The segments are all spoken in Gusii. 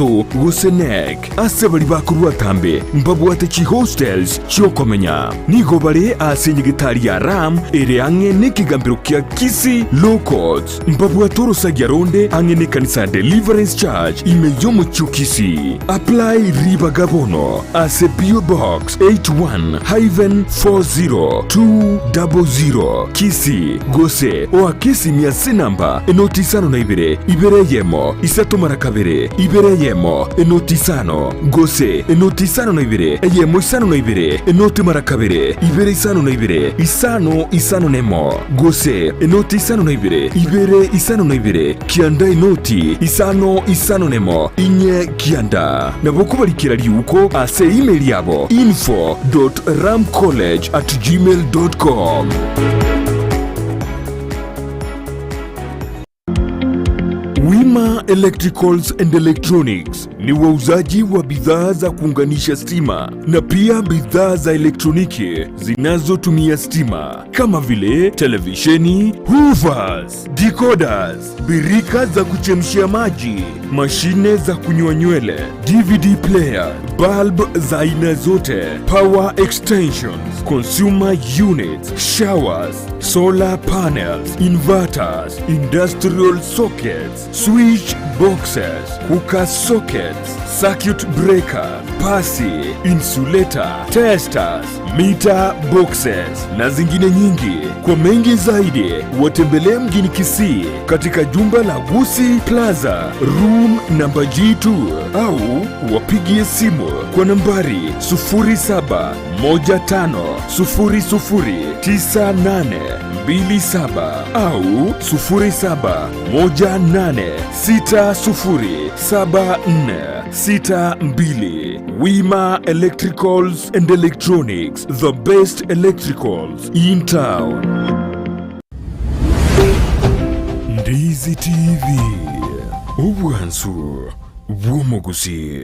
Gose NEC ase baria bakorua atambe mbabwate chihostels chi'okomenya. Nigo bare ase enyegetari ya Ram ere ang'e nekegambero kia Kisii Law Courts. Mbabwate orosagia ronde ang'e nekanisa ya Deliverance Church ime y'omochie o Kisii. Apply ribaga bono ase PO Box 81-40200 Kisii gose oake esimi ase enamba enoti isano na ibere ibere eyemo isato mara kabere ibere eyemo enoti isano gose enoti isano na ibere eyemo isano na ibere enoti mara kabere ibere isano na ibere isano isano na emo gose enoti isano na ibere ibere isano na ibere kianda enoti isano isano na emo inye kianda. Nabo okobarikera riuko ase email yabo info dot ramcollege at gmail dot com. Wima Electricals and Electronics ni wauzaji wa bidhaa za kuunganisha stima na pia bidhaa za elektroniki zinazotumia stima kama vile televisheni, hoovers, decoders, birika za kuchemshia maji, mashine za kunyoa nywele, DVD player, bulb za aina zote, power extensions, consumer units, showers, solar panels, inverters, industrial sockets, switch boxes, cooker sockets, circuit breaker, pasi, insulator, testers, meter boxes na zingine nyingi. Kwa mengi zaidi watembelee mjini Kisii katika jumba la Gusii Plaza room namba G2 au wapigie simu kwa nambari 0715009827 au 0718607462. Wima Electricals and Electronics, the best electricals in town. Ndizi TV, obwansu bw'omogusi.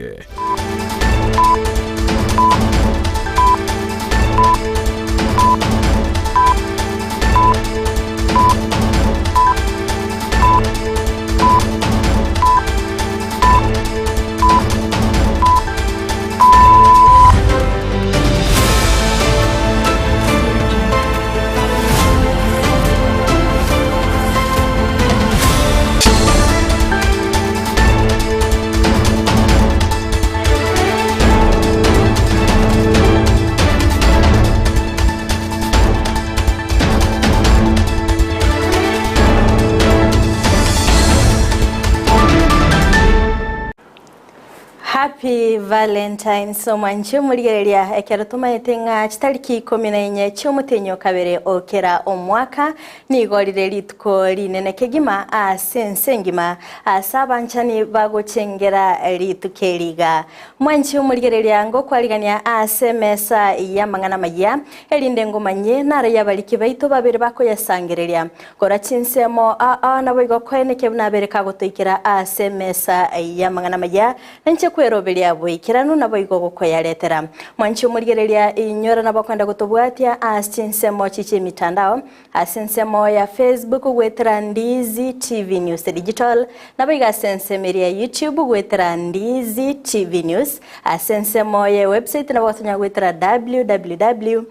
Happy Valentine's omwanche omorigereria ekero tomaete ng'a chitariki ikomi na inye chi'omotenyi o kabere o kera omwaka nigo rire rituko rinene kegima ase ense engima ase abanchani bagochengera rituko eri iga. Mwanche omorigereria ngokwarigania ase emesa y'amang'ana amayia erinde ngomanyie naro y'abariki baito babere bakoyasangereria Kora chinsemo aa, naboigo koeneke buna abere kagotoikera ase emesa y'amang'ana amaya, na inche kweroberia boikeranu naboigo gokoyaretera. Mwanche omorigereria, inyora nabo okwenda gotobwatia ase chinsemo chi chi'emitandao, ase ensemo ya Facebook goetera Ndizi TV News Digital, naboigo ase ensemo eria ya YouTube goetera Ndizi TV News, ase ensemo ye website nabo gotonya goetera www.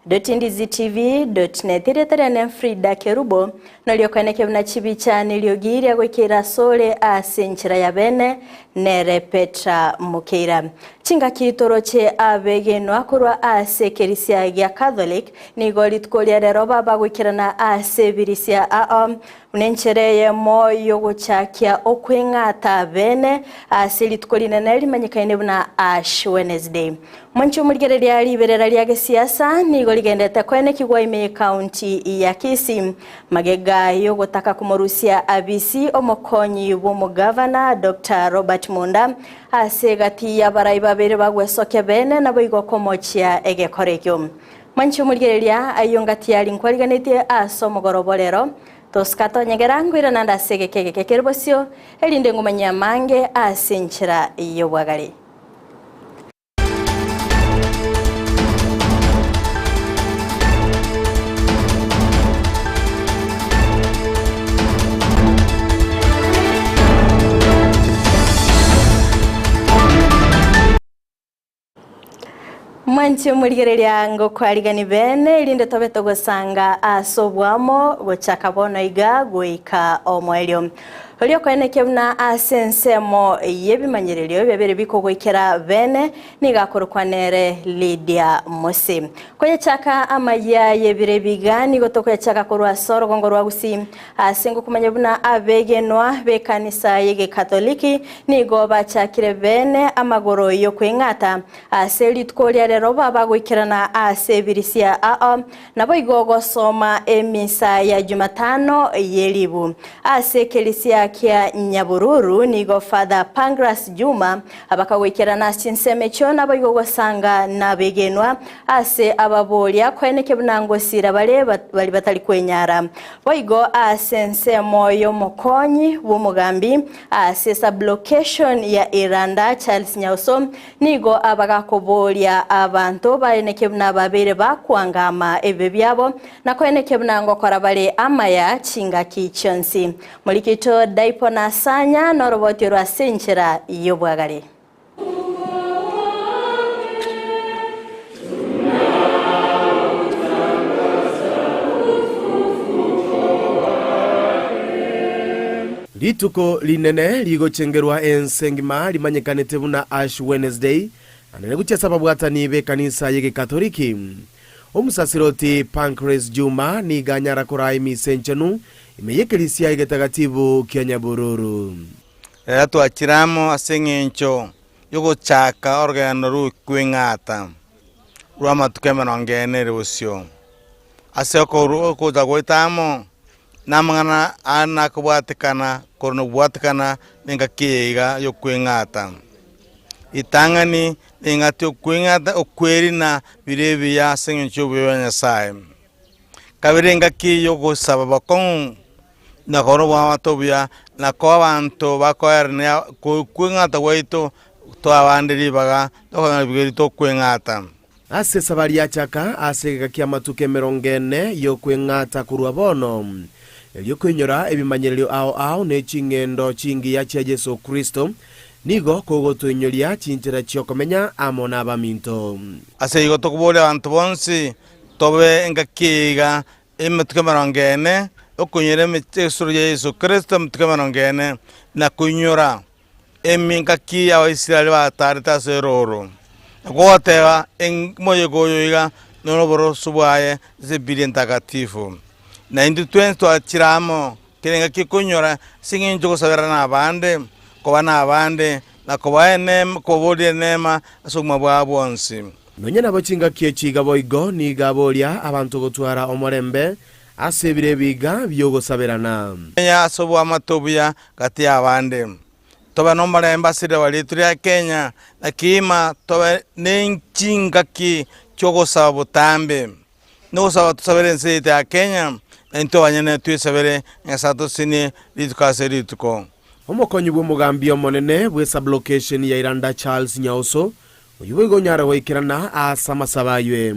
Dotindizitv.net Erieta riane Frida Kerubo, noria okoenekia buna chibicha neriogi ria goikeira asore ase enchera ya bene, nere Petra Mokeira. Chingaki toroche abegenwa korwa ase ekerisia gia Catholic nigo rituko ria rero baba goikerana ase ebirisia ao Buna enchera eyemo y'ogochakia okweng'ata bene ase rituko rinene rimanyekaine buna Ash Wednesday. Mwanche omorigereria riberera ria gesiasa nigo rigenderete koenekigwa ime y'ekaunti ya Kisii magega y'ogotaka komorusia abisi omokonyi bw'omogavana Doctor Robert Munda ase egati y'abarai babere bagwesokia bene naboigo komochia egekora ekio. Mwanche omorigereria ayio ngati aria nkwariganetie ase omogoroba o rero, tosika tonyegera nkoirana ande ase egeka egeke kere bosio, erinde ngomanyie amange ase enchera y'obwagare. Mwanche omorigereria ngokwarigani bene, erinde tobe togosanga ase oboamo gochaka bono iga goika omoerio. Oria okoenekia buna ase ensemo y'ebimanyererio biabere bikogoikera bene, nigo akorokwa nere Lydia Mose. Koyechaka amayia y'ebiro ebiga nigo tokoyachaka korwa ase orogongo rwa Gusii, Ase ngokomanya buna abegenwa b'ekanisa y'Egekatoliki nigo bachakire bene amagoro y'okweng'ata ase rituko ria rero baba goikerana ase ebirisia ao, naboigo gosoma emisa ya Jumatano y'eribu. Ase ekerisia kia Nyabururu nigo Father Pancras Juma abakagoikerana ase chinsemo echio naboigo gosanga nabegenwa ase ababoria koeneke buna ngosira bare baria batari kwenyara. Boigo ase ensemo y'omokonyi bw'omogambi ase sublocation ya Iranda Charles Nyauso nigo abagakoboria abanto baeneke buna babeire bakwangama ebibe biabo na koeneke buna ngokora bare amaya chingaki chionsi. Morikito Daipo Nasanya noroboti rwa ase enchera y'obwagare. Rituko rinene rigochengerwa ense engima rimanyekanete buna Ash Wednesday, naende rigochia ase ababwatani b'ekanisa y'Egekatoliki. Omosasiroti Pancras Juma nigo anyara koraa emisa enchenu ime y'ekerisia egetagatibu kia Nyabururu. Rero twachire amo ase engencho y'ogochaka orogendo rw'okweng'ata rw'amatuko emerongo ene ere bosio. Ase ogocha gwaito amo, namang'ana aya nakobwatekana korwa nokobwatekana nengaki eye iga y'okweng'ata. Ritang'ani neng'ati okweng'ata okwerina bire ebiya ase engencho y'obuya bwa Nyasaye. Kabere engaki y'ogosaba bokong'u. Na korwa obwamate obuya, na koa abanto bakoerania okweng'ata gwaito, toe abande ribaga tokonyora ribaga tokweng'ata. Ase esabari yachaka ase egeka ki'amatuko emerongo ene y'okweng'ata korwa bono, erio koinyora ebimanyererio ao ao ne ching'endo chingiya chia Yeso Kristo, nigo kogotoinyoria chinchera chi'okomenya amo nabaminto. Ase igo tokoboria abanto bonsi tobe engaki eye iga Emituko emerongo ene, okoinyora egesuro gia Yeso Kristo emituko emerongo ene, na koinyora emingaki y'Abaisraeli bataarete ase erooro. Nakwo goteba, omoyega oyo iga noro oboroso bwaye ase Ebibilia Entakatifu. Na intwe twensi twachire amo kera engaki koinyora ase eng'encho ogosaberana abande, koba nabande, na kobaa enema, koboria enema ase obogima bwabo bwonsi. Nonya nabo chingaki echi iga boigo nigo aboria abanto gotwara omorembe ase ebiro ebiga bi'ogosaberana. Menya ase oboamate obuya gati y'abande. Tobe nomorembe ase riroba riaito ria Kenya, na kiima tobe nechingaki chi'ogosaba botambe. Nogosaba tosabere ense yaito ya Kenya, na intwe abanyene twesabere Nyasae atosesenie rituko ase rituko. Omokonyi bw'omogambi omonene bw'esublocation ya Iranda Charles Nyauso, Oyio boigo onyare goikerana ase amasabo ayio.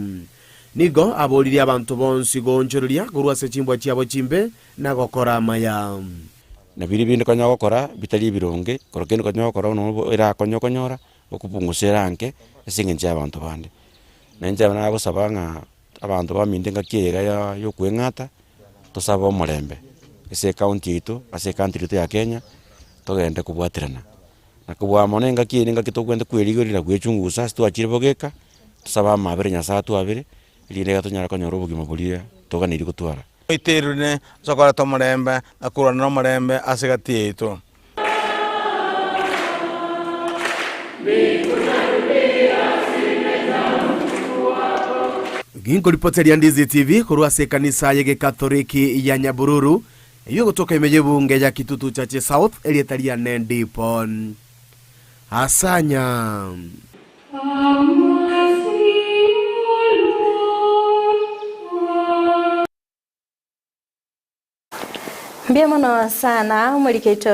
Nigo aboririe abanto bonsi goonchoreria korwa ase chimbwa chiabo chimbe na gokora amaya. Na biria binde konya ogokora bitari ebironge, korwa kende konya ogokora nobo erakonye okonyora, okopungusa eranke ase eng'encho ya abanto bande. Na inche nagosaba ng'a abanto baminto engaki eye iga ya ya okoeng'ata, tosabe omorembe ase ecounty yaito, ase ecountry yaito ya Kenya, togende kobwaterana. Na kobua mono engaki eye nengaki togwenerete kwerigereria na gwechungusa ase twachire bogeka, tosabe amabera Nyasaye atwabere, erinde iga tonyare konyora obogima boria toganeirie gotwara. Oiterune ase okoreta omorembe na korwana nomorembe ase egati yaito. Ginkoripoteria Ndizi TV korwa ase ekanisa y'Egekatholiki ya Nyabururu, Eyio egotoka ime y'ebunge ya Kitutu Chache South, erieta riane Dipon Asanya. Mbuya mono sana omoriki oito.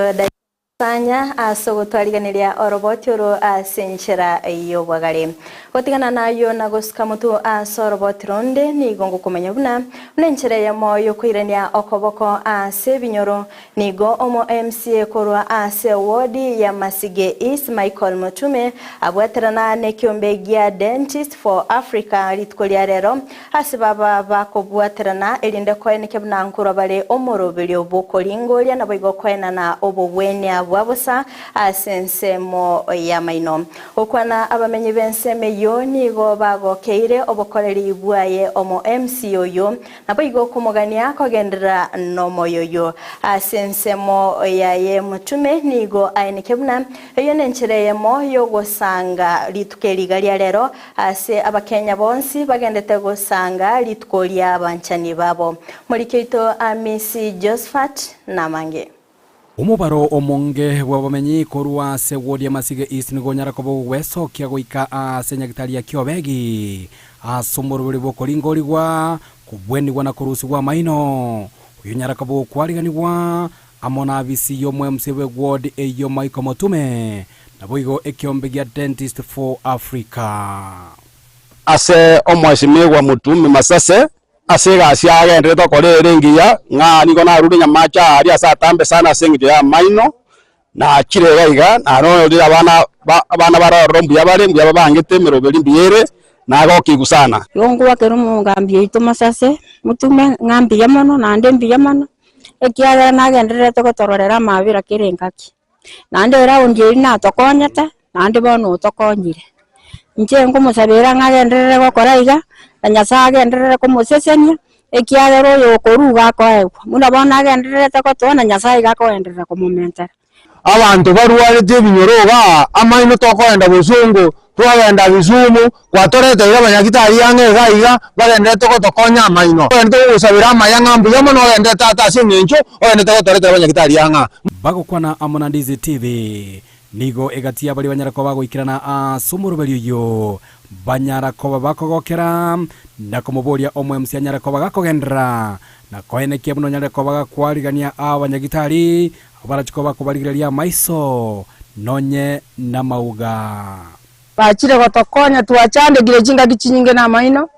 Tanya ase ogotwariganeria oroboti oro ase enchera y'obwagare. Gotigana nayio na gosuka motwe ase oroboti ronde nigo ngokomanya buna buna enchera eyemo y'okoirania okoboko ase ebinyoro nigo omo MCA korwa ase ewodi ya Masige East Michael Mutume abwaterana nekiombe gia Dentist for Africa rituko ria rero Ase baba bakobwaterana, erinde koenekia buna nkorwa bare omoroberio bw'okoringoria, naboigo koenana obogwenia bwa bosa ase ensemo y'amaino. Gokwana abamenyi b'ensemo eyio nigo bagokeire obokoreri bwaye omo MC oyio, naboigo komogania kogenderera nomoyo oyio. Ase ensemo yaye Mutume nigo aenekia buna eyio nenchera eyemo y'ogosanga rituko eri iga ria rero Ase Abakenya bonsi bagendete gosanga rituko ri'abanchani babo. Moriki oito Amisi Josphat namange. Omobaro omonge bw'abamenyi korwa ase ward ya Masige East nigo onyara koba ogwesokia goika ase nyagitari ya Kiobegi ase omoroberi bw'okoringorigwa, kobwenigwa na korusigwa amaino. Oyio onyara koba okwariganigwa amo na abisi y'omwemc bwe ward eyio Michael Motume Naboigo ekeombe gia Dentist for Africa. Ase omwesimigwa Mutumi Masese, ase egasi agenderete gokora ere engiya, ng'a nigo narure nyamache aaria ase atambe sana ase engencho y'amaino, nachire iga iga, narorire abana ba abana bare ororo mbuya bare, mbuya babangete emeroberi mbuya ere, nagokigwa sana. Igo ngwakera omogambi oito Masase, Mutume, ng'a mbuya mono naende mbuya mono, ekiagera nagendererete gotororera amabera kera engaki. Naende eraundi eria natokonyete, naende bono otokonyire. Inche nkomosabera ng'a agenderere gokora iga, na Nyasae agenderere komosesenia, ekiagera oyo okorwa iga akoegwa. Buna bono agendererete gotoa na Nyasae iga akogenderera komomentera. Abanto barwarete ebinyoro igaa, amaino tokoenda bosongo, twagenda Kisumu, kwatoreteire abanyagitari ang'e iga iga, bagenderete gotokonya amaino. Ogenderete gogosabera amaya ng'a mbuya mono ogende tata ase eng'encho ogenderete gotoretera abanyagitari ang'e aa. Bagokwana amo na Ndizi TV, nigo egati ya baria banyara koba bagoikerana ase omoroberi oyio, banyara koba bakogokera na komoboria omwemsi anyare koba gakogenderera na koenekia buna onyare koba gakwarigania abanyagitari abarachie koba bakobarigereria amaiso nonye namauga. Bachire gotokonya twachandekire chingaki chinyinge namaino,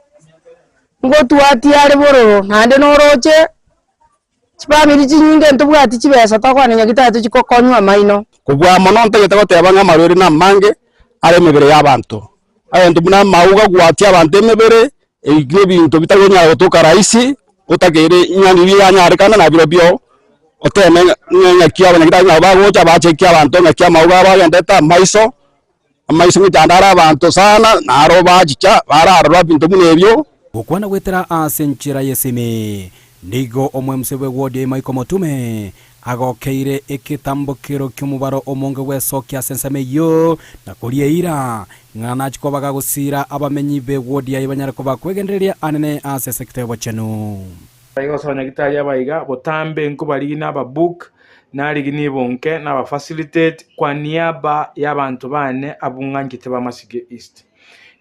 ngotwatia are bororo naende noroche chifamiri chinyinge ntobwati chibesa tokogenda nyagitari tochie gokonywa amaino. Kobua mono ntagete goteba ng'a amarwaire namange are emebere y'abanto. Egento buna amauga gwatia abanto emebere, ebi nebinto bitari gotoka rahisi, otakeire ng'a biranyarekane nabirobio oteme ng'a ng'aki abanyagitari nabo bagocha bachekie abanto ng'aki amauga bagendete amaiso, amaiso ngochanda are abanto sana, naro bachicha bararora ebinto buna ebio. Gokwana goetera ase enchera y'esimi, nigo omwemse bw'egwodi Michael Motume agokeire egetambokero ki'omobaro omonge bw'esokia ase ensemo eyio, na koria eira, ng'a nachie koba gagosiira abamenyi b'egwodi yaye banyare koba kwegendereria anene ase esekta y'obochenu. Igo ase abanyagitari aba iga, botambe nkobarigi na ababook, narigi nibonke, nabafacilitate kwa niaba y'abanto bane abwo ng'anchete ba Masige East.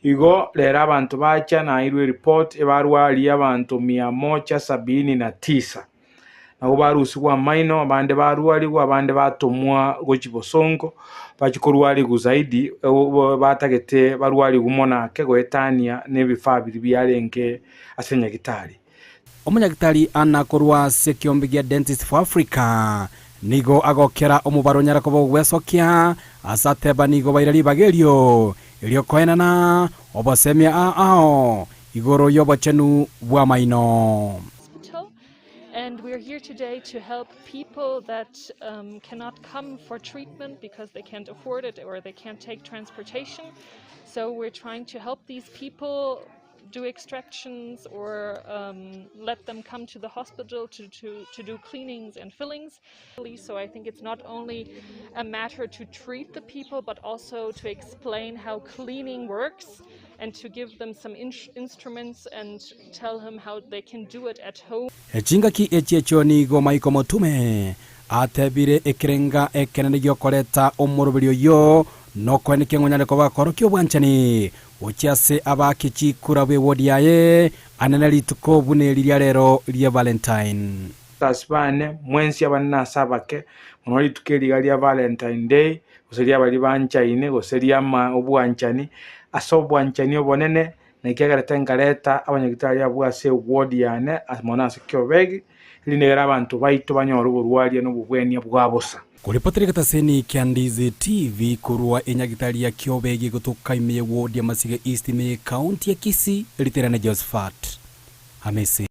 Igo rero abanto bacha nairwe ereport ebarwarie abanto mia moja sabini na tisa. Nabo barusigwe amaino, abande barwarigwe, abande batomwa gochia bosongo, bachie korwarigwa zaidi, batagete barwarigwe mono ake goetania na ebifaa biria biarenge ase nyagitari. Omonyagitari Anna korwa ase ekeombe gia Dentist for Africa nigo agokera omobaro onyare koba ogwesokia ase ateba nigo baira ribaga erio eriokoenana obosemia ao ao igoro y'obochenu bw'amaino. And we're here today to help people that um, cannot come for treatment because they can't afford it or they can't take transportation. So we're trying to help these people do extractions or um, let them come to the hospital to, to, to do cleanings and fillings. So I think it's not only a matter to treat the people, but also to explain how cleaning works and to give them some instruments and tell them how they can do it at home. Chingaki echi echio nigo Michael Motume atebire ekerenga ekenene giokoreta omoroberi oyio nokoenekia ng'a onyare koba korokia obwanchani Gochia ase abaake chikura b'ewodi yaye, anene rituko buna eri ria rero ria Valentine. Ase bane, mwensi abanene ase abake, mono rituko eri iga ria Valentine Day, gose ria baria banchaine, gose ria ama obwanchani, ase obwanchani obonene, na ekiagerete nkareta abanyagitari abwo ase eward yane ase mono ase Kiobegi, erinde ekero abanto baito banyore oborwaria na obobwenia bwa bosa. Koripotera egetaseni kia Ndizi TV korwa enyagitari ya Kiobegi gotoka ime ye ward ya Masige East ime ye county ya Kisii, riterane Josephat Hamisi.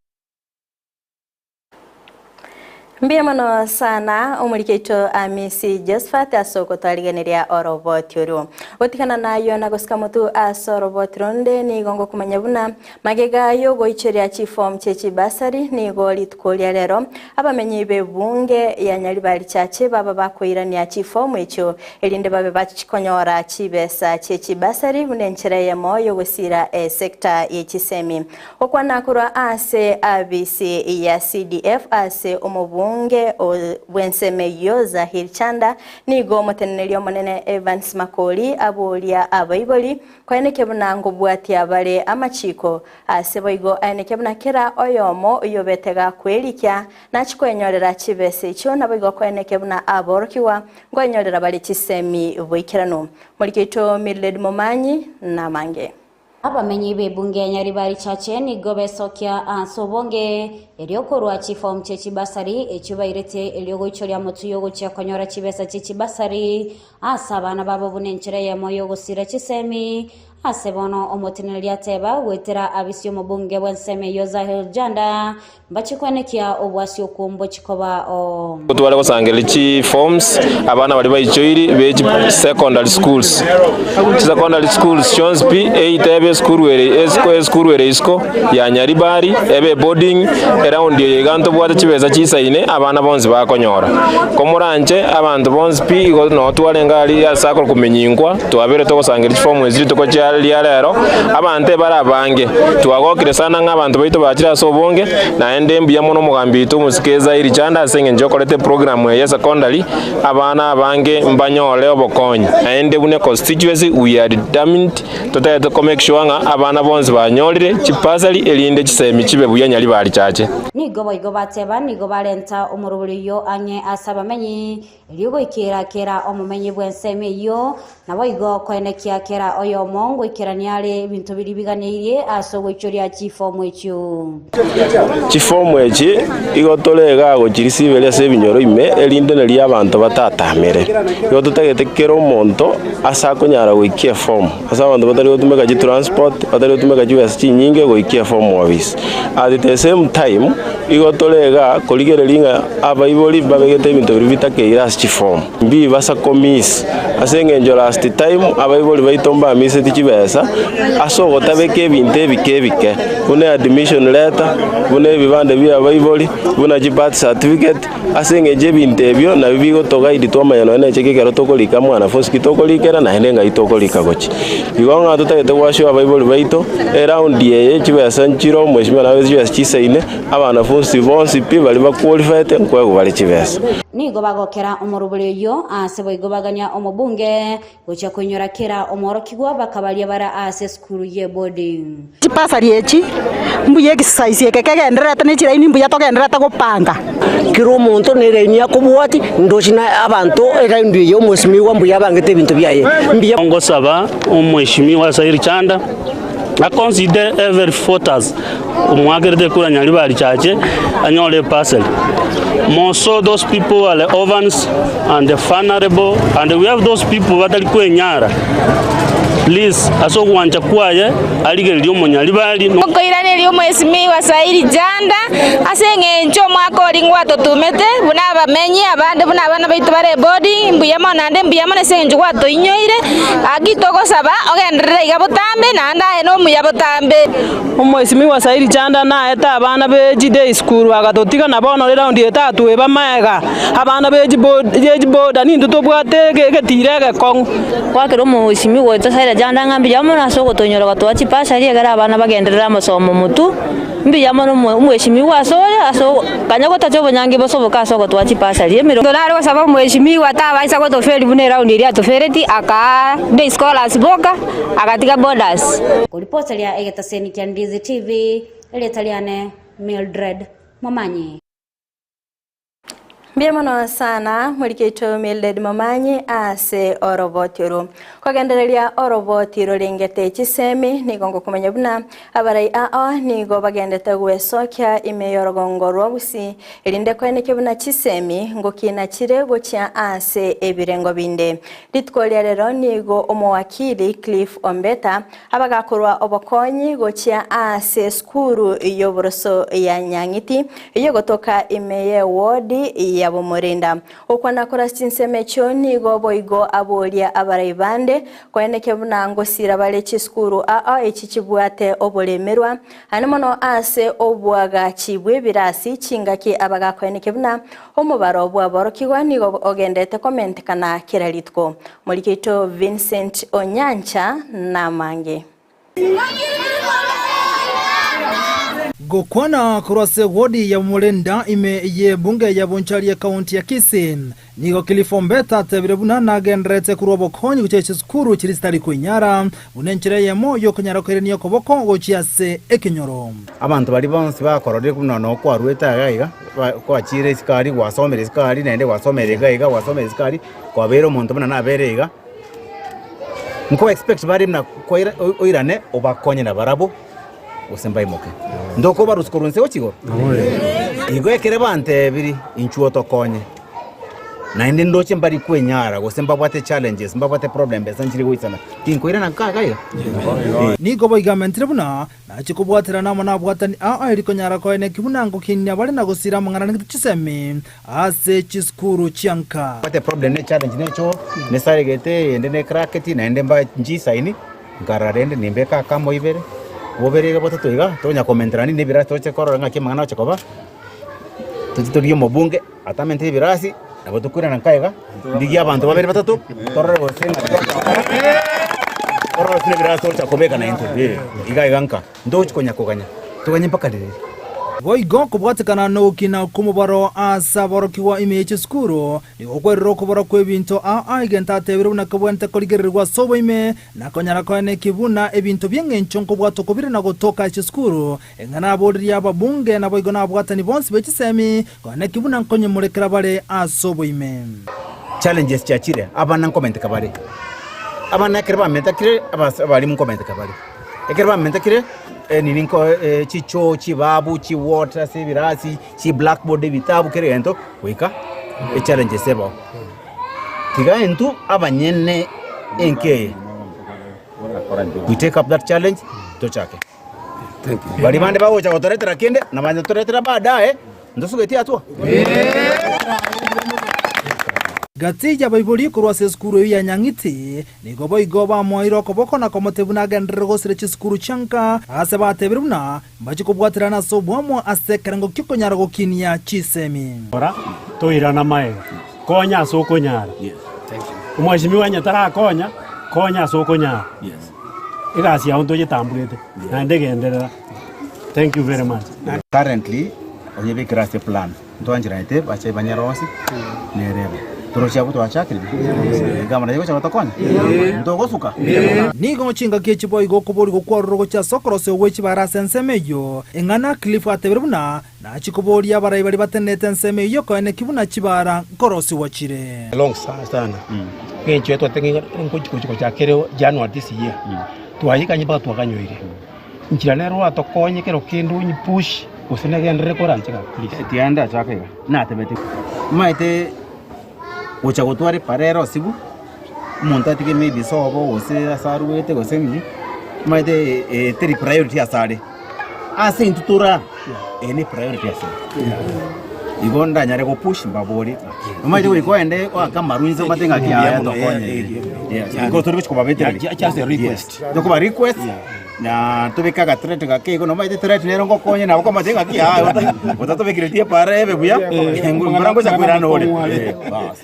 Mbuya mono sana omoriki oito Amisi Josephat ase ogotwarigeneria oroboti orwo. Gotigana nayio na gosika motu ase oroboti ronde nigo ngokomanya buna magega yogoichoria chiform chie chibasari nigo rituko ria rero abamenyi b'ebunge ya Nyaribari Church baba bakoirania chiform echio erinde babe bachikonyora chibesa chie chibasari buna enchera eyemo yogosira esector ye chisemi. Gokwana korwa ase abisi ya CDF ase omobunge bw'ensemo eyio Zahir Chanda, nigo omoteneneri omonene Evans Makori aboria abaibori koenekia buna nkobwatia bare amachiko ase boigo aenekia buna kera oyomo oyobete gakwerikia nachi kwenyorera chibesa echio naboigo koenekia buna aborokigwa nkwenyorera bare chisemi boikeranu. Moriki oito Mildred Momanyi namange. Abamenyi b'ebunge ya Nyaribari Chache nigo besokia ase obonge erio korwa chiform chie chibasari echio bairete erio goichoria motwe y'ogochia konyora chibesa chie chibasari ase abana babo buna enchera eyemo y'ogosira chisemi ase bono omoteneneri ateba goetera abisi omobunge bw'ensemo eyio Zahir Janda Mbachie koenekia obwasi okwo mbochie koba oo. Tware gosangereria chi forms abana baria baichoiri be chi secondary schools. Chi secondary schools chionsi pi either ebe esukuru ere esiko esukuru ere isiko ya Nyaribari ebe eboarding eround eye iga ntobwate chibesa chisaine abana bonsi bakonyora. Komoranche abanto bonsi pi igo noo twarenge aria ase akoro komenyinkwa twabere togosangereria chiform echio rituko chia ria rero abanto ebare abange. Twagokire sana ng'a abanto baito bachire ase obonge, naende mbuya mono omogambi oito omosike Ezairi Chanda ase engencho okorete eprogram eye ya secondary, abana abange mbanyore obokonyi. Naende buna econstituency we are determined totagete ko make sure ng'a abana bonsi banyorire chibasari erinde chisemi chibe buya Nyaribari Chache. Nigo boigo bateba nigo barenta omorobori oyio ang'e ase abamenyi, Erio goikera kera omomenyi bw'ensemo eyio, naboigo koenekia kera oyomo ngoikerania are ebinto biria biganeirie ase ogoichoria chifomu echio. Chifomu echi igo tore igaa gochirisiberia ase ebinyoro ime, erinde nario abanto batatamere. Igo totagete kera omonto ase akonyara goikia efomu, ase abanto batari gotumeka chitransport, batari gotumeka chibesa chinyinge goikia efomu ofisi. At the same time, igo tore igaa korigereria ng'a Abaibori mbabegete ebinto biria bitakeire ase chifomu, mbibasa komiss, ase engencho last time abaibori baito mbamiseti chibesa ase ogotabeka ebinto ebike ebike, buna admission letter, buna ebibande bia abaibori, buna chi birth certificate, ase engencho ebinto ebio nabio bigotoguide twamanya nonye na echeki ekero tokorika mwanafunsi ki tokorikera naende ng'ai tokorika gochia. Igo ng'a totagete goassure abaibori baito, eround eye chibesa nchire omweshimiwa nabe chibesa chisaine. Abanafunsi bonsi pi baria bakworifaete nkoegwa bare chibesa. Nigo bagokera omorobori oyio aase boigo bagania omobunge gochia koinyora kera omworokigwa bakabaria bare aase esukuru y'eboarding. Chibasari echi mbuya exercise eke kegendererete ne chilaini mbuya togendererete gopanga. Kera omonto neraini akobwati, ndoche na abanto eraundi eye omwesimigwa mbuya abangete ebinto biaye mbuya. Ngosaba omweshimiwa Sairi Chanda a consider every voters omwakerete ekura Nyaribari Chache anyore eparcel. More so those people who are the orphans and the vulnerable and we have those people batari kwenyara please ase ogwancha kwaye arigererie omonyaribari. Nkoiraneria omwesimigwa Sairi Janda ase eng'encho omwaka oria ngwatotumete buna abamenyi abande buna abana baito bare eboarding, mbuya mono naende mbuya mono ase eng'encho gwatoinyoire, gaki togosaba ogenderere iga botambe naende aye nomuya botambe. Omwesimigwa Sairi Chanda naete abana be chiday school agatotiga na bono eraundi eye tatweba maega, abana be chiboda nintwe tobwate egetiro egekong'u. Gwakera omwesimigwa oito Saira Chanda ng'a mbuya mono ase ogotoinyora gotoa chibasari ekero abana bagenderere amasomo motwe. Mbuya mono omwesimigwa asore ase kanya gotacha obonyangi bosoboke ase ogotoa chibasari emero. Nare gosaba omwesimigwa tabaisa gotoferi buna eraundi eria atofereti akaa day scholars boka agatiga boarders. Koripota ria egetaseni kia Ndizi TV, erieta riane Mildred Momanyi. Mbuya mono sana morikeito Mildred Momanyi ase oroboti oro. Kogendereria oroboti rorengete chisemi nigo ngokomanya buna abarai ao nigo bagendete gwesokia ime y'orogongo rwa Gusii erinde koenekia buna chisemi ngokina chire gochia ase ebirengo binde. Rituko ria rero nigo omowakili Cliff Ombeta Abagakorwa obokonyi gochia ase esukuru y'oboroso ya Nyang'iti eyogotoka ime y'ewodi ya Bomorinda. Gokwana korwa chinsemo echio nigo boigo aboria abarai bande koenekia buna ngosira bare chisukuru ao echi chibwate oboremerwa ane mono ase oboagachi bw'ebirasi chingaki abagakoenekia buna Omobaro bw'aborokigwa nigo ogenderete komentekana kera rituko. Moriki oito Vincent Onyancha namange. Gokwana korwa ase wodi ya Murinda ime y'ebunge ya Bonchari ekaunti ya Kisii, nigo Cliff Ombeta atebire buna nagendererete korwa obokonyi gochia chisukuru chiria chitari koinyara buna enchera eyemo y'okonyara koirania okoboko gochia ase ekenyoro. Abanto baria bonsi bakororire buna noo kwaruete iga iga, kwachire isiko aria gwasomire isiko aria naende gwasomera iga iga gwasomera isiko aria, kwabeire omonto buna nabere iga, nko expect bare buna kwaira oirane obakonye nabarabwo gose mbaimoke. Ntokobarusia korwa inse gochia igoro? Igo ekere bantebirie inchuo otokonye, naende ndoche mbari kwenyara gose mbabwate challenges mbabwate problem besa nchiri goisana, tinkoirana nka iga iga? Nigo boigamentire buna Nachie kobwaterana amo nabwatani ao aye rikonyara koeneki buna ngokinia bare na gosira amang'ana neng'iti chisemi ase chisukuru chia nka. Mbwate problem ne challenge ne choo nesaregete eyende ne cracked naende mba nchisaini nkarora rende nimbeke akamo ibere bobere iga botato iga tonya komenterani na ebirasi toche korora ng'aki amang'ana agocha koba toche torigie omobunge atamente ebirasi nabo tokoirana nka iga ndigie abanto babere batato torore gose ng'aki torore gose nebirasi togocha kobeka naintwe iga iga nka ntogochi konya koganya toganye mpaka ririri. Boigo kobwatekana nogokina kw'omobaro ase aborokigwa ime ye chisukuru, nigo kwerire okobora kw'ebinto ao ao egento atebire buna kebwenerete korigererigwa ase oboime, na konyara koeneki buna ebinto bi'engencho nkobwatwa kobire na gotoka ase chisukuru, Eng'ana naboririe ababunge, naboigo nabwatani bonsi be chisemi, koeneki buna nkonyemorekera bare ase oboime. Challenges chiachire, abana nkomenteka bare, abana ekero bamentekire abas abalimu nkomenteka bare, ekero bamentekire enini nko chichoo, chibabu, chiwater ase ebirasi, chiblackboard, ebitabu kera egento goika echallenges ebao. Tiga intwe abanyene enka eye, we take up that challenge tochake. Baria bande bagocha gotoretera kende, na banyatoretera baadaye, ntosugeti atwo. Gati y'abaibori korwa ase esukuru eyio ya Nyang'iti, nigo boigo bamoeire okoboko na komotebia buna agenderere gosira chisukuru chia nka, aase batebire buna mbachie kobwaterana ase oboamo ase ekerengo ki'okonyara gokinia chisemi. Ora toirana magega, konya ase okonyara. Omweshimiwa onye tarakonya, konya ase okonyara. Egasi yao ntoyetamburete naende genderera. Thank you very much. Currently onyebekere ase plan ntwancheranete bache banyerosie nerebe toroche abwo twachakire gavana naye gocha gotokonya ntogosuka. Nigo chingaki echi boigo okoborigwa kwarure gochia ase okorosia gwe chibara ase ensemo eyio, eng'ana Cliff atebire buna nachie koboria abarai baria batenenete ensemo eyio koeneki buna chibara nkorosigwa chire. Long sana ng'encho twateng'e ngochi gochi gochakera January this year twayekanye mpaka twakanyoire nchera nero oratokonye kero kende onye push gose negenderere koranche gaki please. Tiga ndachake iga, natebete omanyete gocha gotwara epara ere osibu, omonto atige maybe sobo gose ase arwete gose ng'ii, omanyete teri priority asare. Ase intwe tore aa, eye ne priority ase intwe. Igo ndanyare go push mbabori, omanyete goika ogende oake amaru inse omate ng'aki yaya tokonye. Yes, igo tori gochi kobabetereria. Just a request. Yes, tokoba request, na tobeke agathreat gake igo nomanyete threat nero ngokonye nabo komate ng'aki yaya otatobekeretie epara ebe buya, mbora ngocha koirana ore. Bas.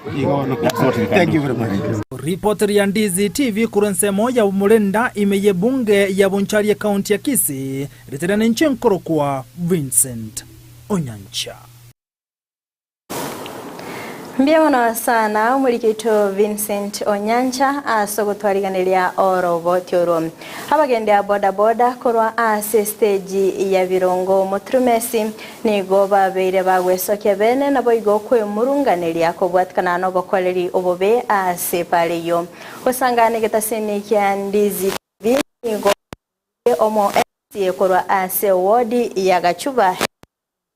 That's what we can Thank do. you very much. Ripoti ria Ndizi TV korwa ensemo ya Murinda ime y'ebunge ya Bonchari ekaunti ya Kisii, ritere ninche nkorokwa Vincent Onyancha. Mbuya mono sana omorikito Vincent Onyancha ase ogotwariganeria oroboti orwo. Abagendi a boda boda korwa ase stage ya Birongo Moturumesi nigo babeire bagwesokia bene naboigo kwemurunganeria kobwatikana nobokoreri obobe ase pare eyio. Gosangana egetasini kia Ndizi TV nigo omo MCA korwa ase ward ya Gachuba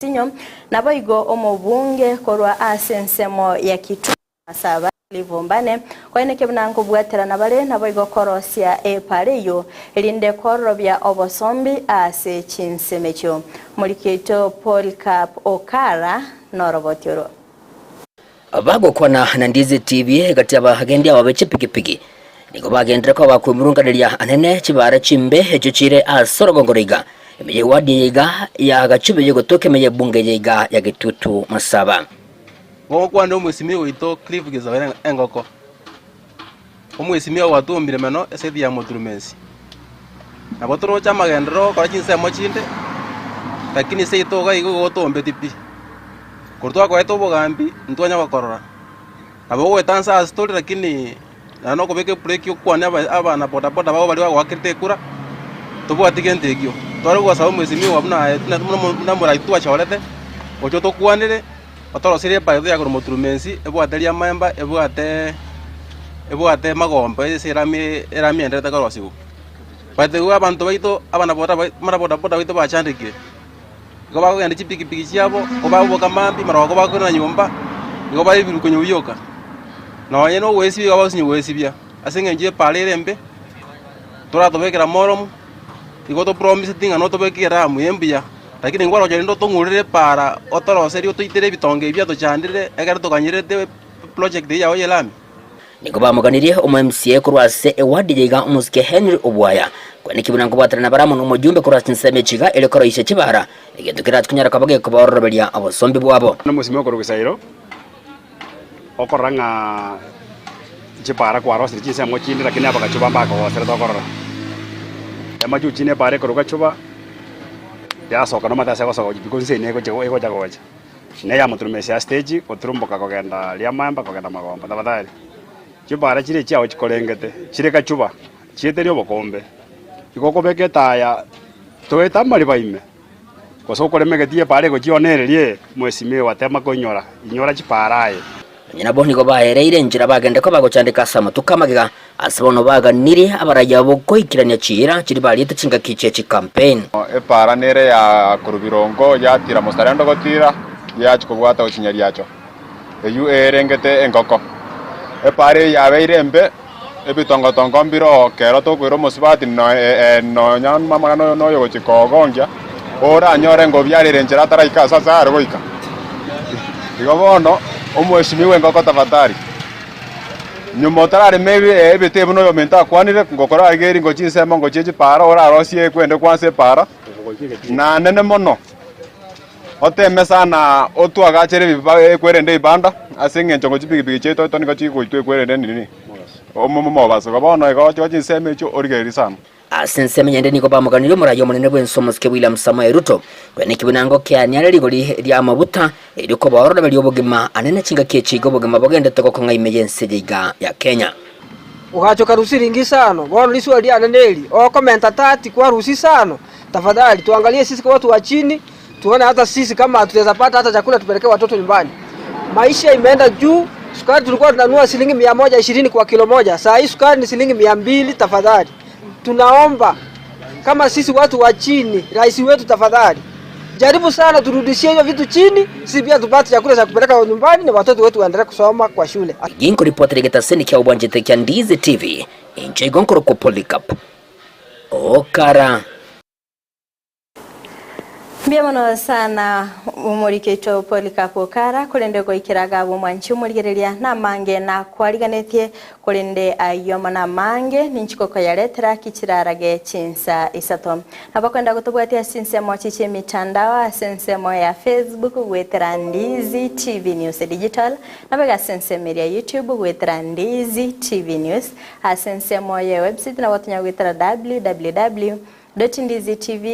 Sinyo, naboigo omobunge korwa ase ensemo ya Kitui Masaba Clive Ombane, koeneke buna nkobwaterana bare naboigo korosia epara eyio, erinde kororobia obosombi ase chinsemo echio. Omoriki oito Polycarp Okara noroboti oro. Bagokwana na Ndizi TV egati y'abagendi aba be chipigipigi nigo bagendire koba bakwemurunganeria anene chibara chimbe echio chire ase orogongo roiga ime y'ewadi eye iga ya Gachuba eye gotoka ime y'ebunge eye iga ya Gitutu Masaba. Gogokwana omwesimia oito Cliff Gezaber engoko, omwesimia ogwatuombire meno eseti ya moturumensi. Nabo toroche amagenderero ogokora chinsemo chinde, lakini seito iga igo gotombeti pi. Korwa twakoete obogambi, ntwanya gokorora. Nabo ogoetansa ase tore lakini naende nokobeka ebreki okwane aba abana boda boda babo baria bagoakerete ekura, tobwati gento ekio. Tware gosaba omwesimigwa buna aye buna buna omorai twachorete, oche otokwanere, otoroserie ebaeto ya korwa moturumensi, ebwate riamaemba, ebwate ebwate magomba ase erami erami enderete korosigwa. But igo abanto baito abana boda abana boda boda baito bachandekire. Igo bakogenda chipikipiki chiabo, kobaboka mambia marogoba kobakoirana nyomba, igo bare ebiruko nyomba bioka. Nonye na ogoesibia igo bagosinywa goesibia, ase eng'encho y'epaara ere embe, toratobekera moromu, igo topromiseti ng'a notobeke eramu eye mbuya, lakini nkwaroche rende otong'urere epaara otoroserie otoitere ebitonga ebi biatochandire, ekero tokanyerete eproject eyio yao y'elami. Nigo bamoganirie omo MCA korwa ase eward eye iga omosike Henry Obwaya kweneki buna nkobwaterana bare amo nomojumbe korwa ase chinsemo echi iga erio koroisia chibara egento kerache konyara koba gekobaororoberia obosombi bwabo. Nomosimi okorwa Gisairo, okorora ng'a chipara kwarosire chinsemo chinde lakini abagachuba mbakogosera tokorora. Emachuchi na epara ekorwa gachuba, yasoka nomanyete ase egosoka gochia because ense eye negocha egocha gocha. Neyamoturuma ase stage goturumboka kogenda riamaemba kogenda magomba tafadhali chibara chiria chiao chikorengete chire gachuba chieteria obokombe igo okobeka etaya toete amariba ime gose okorema egetii epara egochia one ereria mheshimiwa tema koinyora inyora chipara aye. Nonya nabo nigo baereire enchera bagende koba gochandeka ase amatuko amagega, ase bono baganirie abaraiyo abwo goikerania chiira chiria bariete chingaki chie chicampaign. Epaara nere ya korwa birongo yatira mosarendo gotira, yachia kobwata gochia nyariacho, eyio eerengete engoko. Epaara eyio yabeire embe, ebitongotongo mbire oo kero tokoira omosubati nonya amang'ana oyo noyo gochia kogongia, oranyore ng'a obiarire enchera ataraika ase ase are goika. Igo bono, omweshimiwa engoko tafadhali, nyuma otararema ebite buna oyominto akwanire, ngokora iga eri ngochia ensemo ngochia chipara orarosie ekwende kwansa epara, nanene mono, oteme sana otwagachere ebiba ekwerende ebibanda, ase eng'encho ngochia chipigipigi chiaito ito nigo chigoitwa ekwerende nini omobaso. Igo bono igo oche gochia chinsemo echio origererie sana. Ase ensemo eyende nigo bamoganirie omoraia omonene bw'ense omosike William Samoei Ruto, koeneki buna ngokeania are rigori ri'amaguta erio koba ororeberia obogima anene chingaki echi iga obogima bogendete gokong'a ime y'ense eye iga ya Kenya. Ogachoka rusia ringi isano, bono risuo riane neri, okomenta tati kwarusia isano, tafadhali tuangalie sisi kwa watu wa chini, tuone hata sisi kama tunaweza pata hata chakula tupelekee watoto nyumbani. Maisha imeenda juu, sukari tulikuwa tunanunua shilingi 120 kwa kilo moja, saa hii sukari ni shilingi 200. Tafadhali tunaomba kama sisi watu wa chini, rais wetu tafadhali jaribu sana turudishie hiyo vitu chini, sisi pia tupate chakula cha kupeleka nyumbani na watoto wetu waendelee kusoma kwa shule. Ginkoripotera egetaseni kia obwanchete kia Ndizi TV, inche igo nkorokwa Polycarp Okara. Mbuya mono sana omorikeito Polycarp Okara korende goikera gabu omwanchi omorigereria namange nakwariganetie korende ayio amo namange ninchi gokoyaretera ki chirarage chinsa isato. Nabo kwenda gotobwatia ase chinsemo chi chiemitandao ase ensemo ya Facebook goetera Ndizi TV News Digital nabo ase ensemo eria YouTube goetera Ndizi TV News ase ensemo ye website nabo tonya goetera www. Ndizitv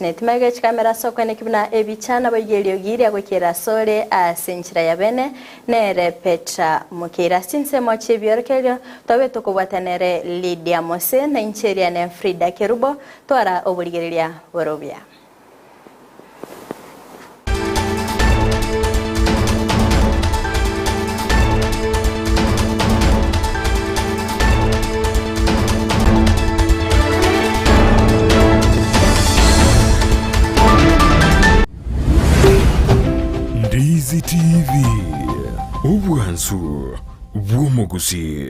net. Magega chikamera ase okweneki buna ebicha naboigo eriogi ria goikera asore ase enchera ya bene nere Petra Mokeira. Ase chinsemo chi'ebiorokererio tobe tokobwata nere Lydia Mose na inche eriane Frida Kerubo twara oborigereria bore obuya. Ndizi TV, obwansu bw'omogusii.